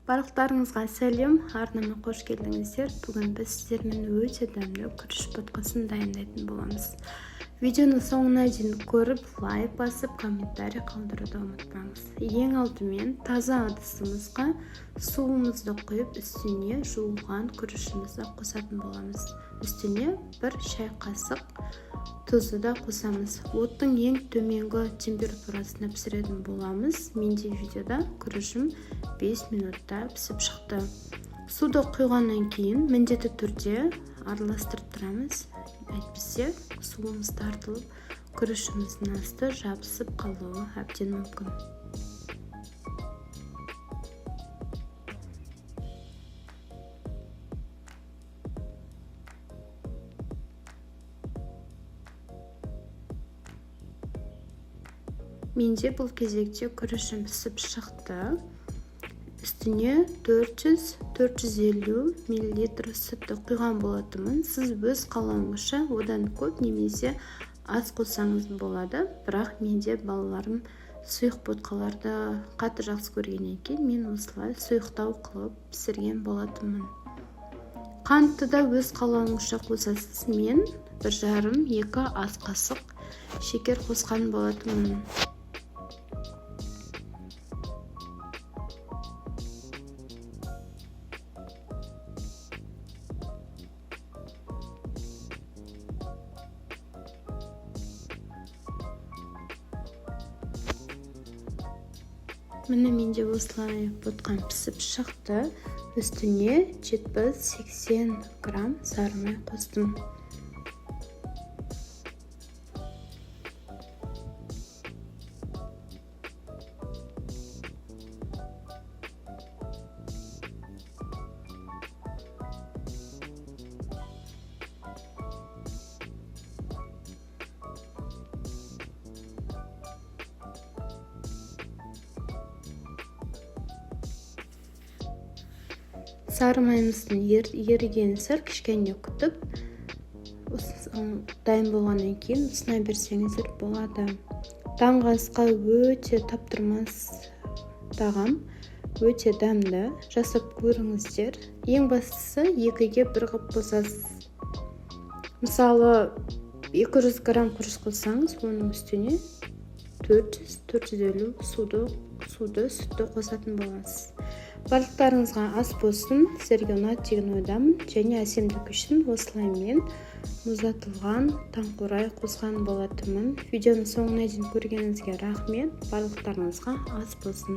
Барлықтарыңызға сәлем, арнама қош келдіңіздер. Бүгін біз сіздермен өте дәмді күріш ботқасын дайындайтын боламыз. Видеоны соңына дейін көріп, лайк басып, комментарий қалдыруды ұмытпаңыз. Ең алдымен таза ыдысымызға суымызды құйып, үстіне жуылған күрішімізді қосатын боламыз. Үстіне бір шай қасық тұзды да қосамыз. Оттың ең төменгі температурасында пісіретін боламыз. Менде видеода күрішім 5 минутта пісіп шықты. Суды құйғаннан кейін міндетті түрде араластырып тұрамыз. Әйтпесе суымыз тартылып, күрішіміздің асты жабысып қалуы әбден мүмкін. Менде бұл кезекте күрішім пісіп шықты. Үстіне 400-450 мл сүтті құйған болатынмын. Сіз өз қалауыңызша одан көп немесе аз қосаңыз болады. Бірақ менде балаларым сұйық ботқаларды қатты жақсы көргеннен кейін мен осылай сұйықтау қылып пісірген болатынмын. Қантты да өз қалауыңызша қосасыз. Мен 1,5-2 ас қасық шекер қосқан болатынмын. Міне менде осылай ботқам пісіп шықты. Үстіне 70-80 грамм сары май қостым. Сары майымыздың ерігенін сәл кішкене күтіп, дайын болғаннан кейін ұсына берсеңіздер болады. Таңғы асқа өте таптырмас тағам, өте дәмді, жасап көріңіздер. Ең бастысы 2-ге 1 қылып қосасыз. Мысалы, 200 грамм күріш қоссаңыз, оның үстіне 400-450 суды, сүтті қосатын боласыз. Барлықтарыңызға ас болсын, сіздерге ұнады деген ойдамын. Және әсемдік үшін осылай мен мұздатылған таңқурай қосқан болатынмын. Видеоның соңына дейін көргеніңізге рахмет. Барлықтарыңызға ас болсын.